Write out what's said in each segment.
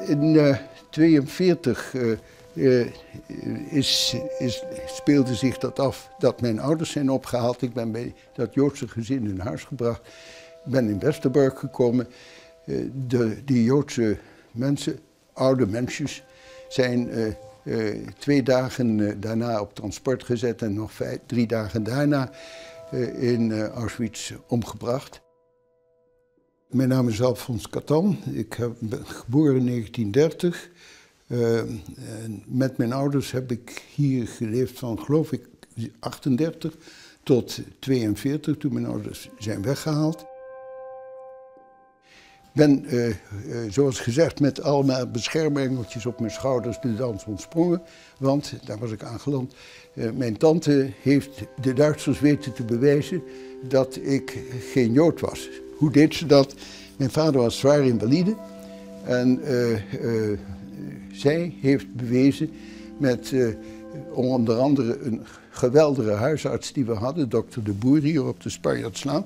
In 1942 is, is, speelde zich dat af dat mijn ouders zijn opgehaald. Ik ben bij dat Joodse gezin in huis gebracht. Ik ben in Westerbork gekomen. Die Joodse mensen, oude mensjes, zijn 2 dagen daarna op transport gezet en nog 3 dagen daarna in Auschwitz omgebracht. Mijn naam is Alfons Katan. Ik ben geboren in 1930. En met mijn ouders heb ik hier geleefd van, geloof ik, 38 tot 42, toen mijn ouders zijn weggehaald. Ik ben, zoals gezegd, met allemaal beschermengeltjes op mijn schouders de dans ontsprongen, want daar was ik aangeland. Mijn tante heeft de Duitsers weten te bewijzen dat ik geen Jood was. Hoe deed ze dat? Mijn vader was zwaar invalide en zij heeft bewezen met onder andere een geweldige huisarts die we hadden, dokter De Boer hier op de Spanjaardslaan.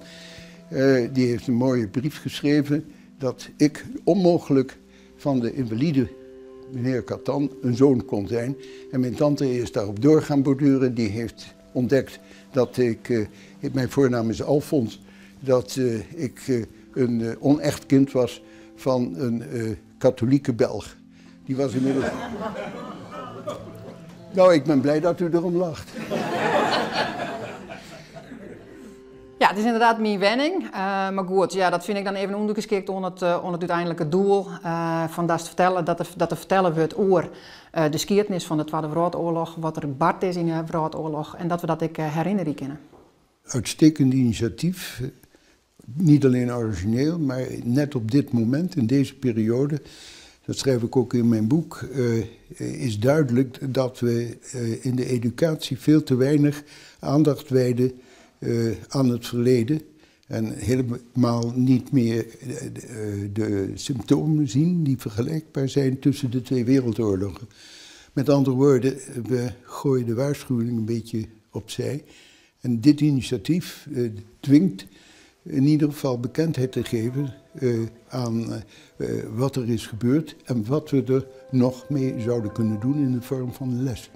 Die heeft een mooie brief geschreven dat ik onmogelijk van de invalide meneer Katan een zoon kon zijn. En mijn tante is daarop door gaan borduren. Die heeft ontdekt dat ik, mijn voornaam is Alfons, dat ik een onecht kind was van een katholieke Belg. Die was inmiddels... Nou, ik ben blij dat u erom lacht. Ja, het is inderdaad mijn wenning. Maar goed, ja, dat vind ik dan even ondergeschikt onder het uiteindelijke doel van dat te vertellen, dat te vertellen wordt over de geschiedenis van de Tweede Wereldoorlog, wat er bard is in de Wereldoorlog en dat we dat ik herinneren kunnen. Uitstekend initiatief, niet alleen origineel, maar net op dit moment, in deze periode, dat schrijf ik ook in mijn boek, is duidelijk dat we in de educatie veel te weinig aandacht wijden aan het verleden en helemaal niet meer de symptomen zien die vergelijkbaar zijn tussen de twee wereldoorlogen. Met andere woorden, we gooien de waarschuwing een beetje opzij. En dit initiatief dwingt in ieder geval bekendheid te geven aan wat er is gebeurd en wat we er nog mee zouden kunnen doen in de vorm van les.